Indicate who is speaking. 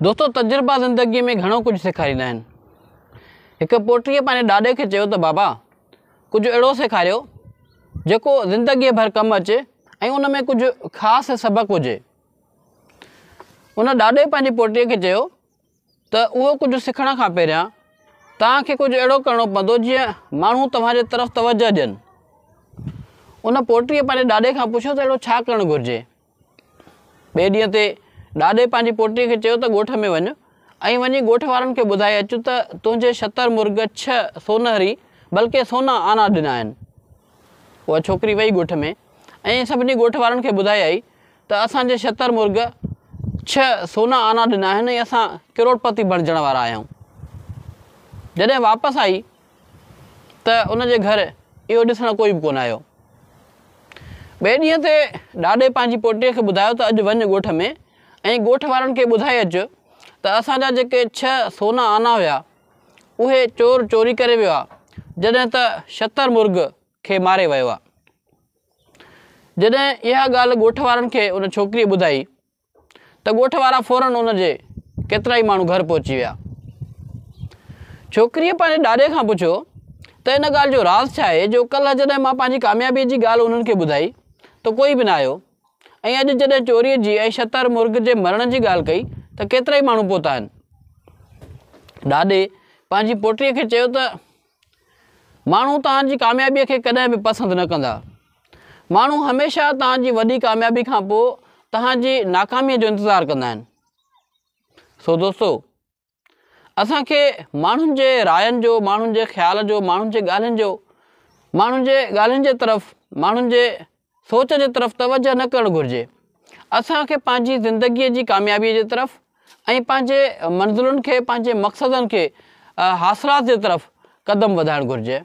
Speaker 1: دوستو تجربا زندگيء ۾ گهڻو ڪجهه سيکاريندا آهن. هڪ پوٽي پنهنجي ڏاڏي کي چيو ته بابا ڪجهه اهڙو سيکاريو جيڪو زندگيء ڀر ڪم اچي ۽ ان ۾ ڪجهه خاص سبق هجي. ان ڏاڏي پنهنجي پوٽي کي چيو ته اهو ڪجهه سکڻ کان پهريان توهان کي ڪجهه اهڙو ڪرڻو پوندو جيئن ماڻهو توهان جي طرف توجهه ڏين. ان پوٽي پنهنجي ڏاڏي کان پڇيو ته اهڙو ڇا ڪرڻ گهرجي؟ ٻئي ڏينهن تي ڏاڏي پنهنجي پوٽي کي چيو ته ڳوٺ ۾ وڃ ۽ وڃي ڳوٺ وارن کي ٻڌائي اچ ته تنهنجي شتر مرغ ڇهه سونهري بلڪه سونا آنا ڏنا آهن. اها ڇوڪري وئي ڳوٺ ۾ ۽ سڀني ڳوٺ وارن کي ٻڌائي آئي ته اسان جي شتر مرغ ڇهه سونا آنا ڏنا آهن ۽ اسان ڪروڙپتي بڻجڻ وارا آهيون. جڏهن واپس آئي ته ان جي گهر اهو ڏسڻ ڪوئي به ڪونه آيو. ٻئي ڏينهن تي ڏاڏي پنهنجي پوٽي کي ٻڌايو ته اڄ وڃ ڳوٺ ۾ ۽ ڳوٺ وارن کي ٻڌائي اچ ته اسان جا جيڪي ڇهه سونا آنا هيا اهي چور چوري ڪري ويو آ جڏهن ته شتر مرغ کي ماري ويو آ. جڏهن اها ڳالهه ڳوٺ وارن کي ان ڇوڪريء ٻڌائي ته ڳوٺ وارا فورن ان جي ڪيترائي ماڻهو گهر پهچي ويا. ڇوڪريء پنهنجي ڏاڏي کان پڇيو ته ان ڳالهه جو راز ڇا آهي جو ڪلهه جڏهن مان پنهنجي ڪاميابيء جي ڳالهه انهن کي ٻڌائي ته ڪوئي به نه آيو ۽ اڄ جڏهن چوريء جي ۽ شتر مرغ جي مرڻ جي ڳالهه ڪئي ته ڪيترائي ماڻهو پهتا آهن. ڏاڏي پنهنجي پوٽي کي چيو ته ماڻهو توهان جي ڪاميابيء کي ڪڏهن به پسند نه ڪندا. ماڻهو هميشه توهان جي وڏي ڪاميابي کان پوء توهان جي ناڪاميء جو انتظار ڪندا آهن. سو دوستو! اسان کي ماڻهن جي راين جو، ماڻهن جي خيال جو، ماڻهن جي ڳالهين جو، ماڻهن جي ڳالهين جي طرف، ماڻهن جي سوچ جي طرف توجه نه ڪرڻ گهرجي. اسان کي پنهنجي زندگيء جي ڪاميابيء جي طرف ۽ پنهنجي منزلن کي، پنهنجي مقصدن کي حاصلات جي طرف قدم وڌائڻ گهرجي.